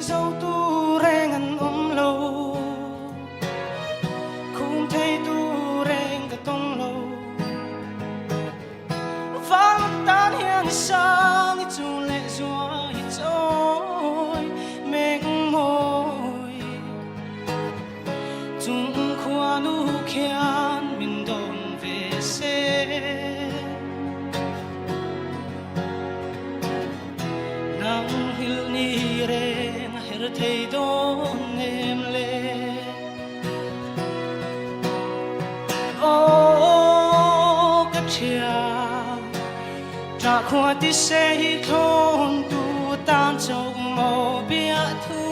zo tu reng an awm lo, khum thei tu reng ka tawng lo. Val tan hian i sang i chu leh zua i chawi meng mawi. Chung khuanu khian min dawn ve se. Nang hil ni reng a her thei dawn em le? Aw ka thiam, ṭah khua ti se hi thlawn tu tan chauh maw biahthu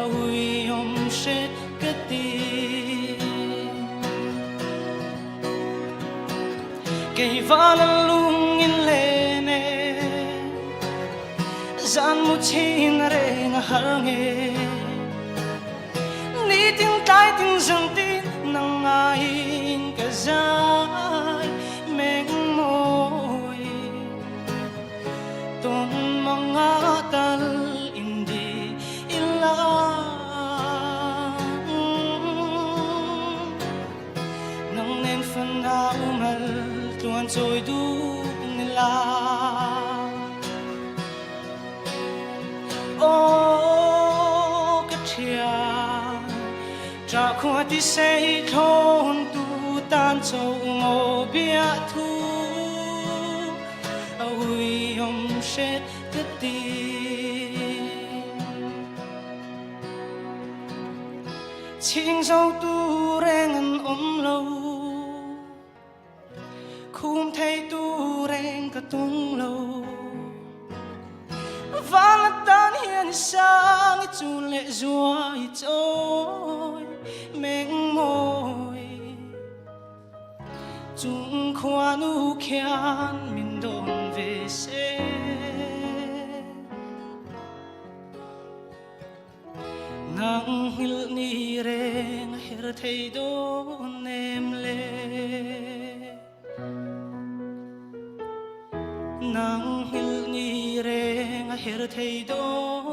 a uiawm hret ka ti. Kei val a lung in len e, zan mu chin reng a har nge. Nitin tlai tin zan tin nang ngaiin ka zai meng mawi. Tawn manga tal in di ila. Nang nen fan a umal tluan chawi duh nila. Aw ka thian, ṭah khua ti sei thlawn tu tan cho maw biahthu a uiawm hret ka ti. Chhing zotu reng an awm lo, khum theitu reng ka tung lo. Val atan hian i sang i chul leh zua i chawi meng mawi. Chung khuanu khian min dawn ve se. Nang hngilh ni reng a her thei dawn em le? Nang hngilh ni reng a her thei dawn.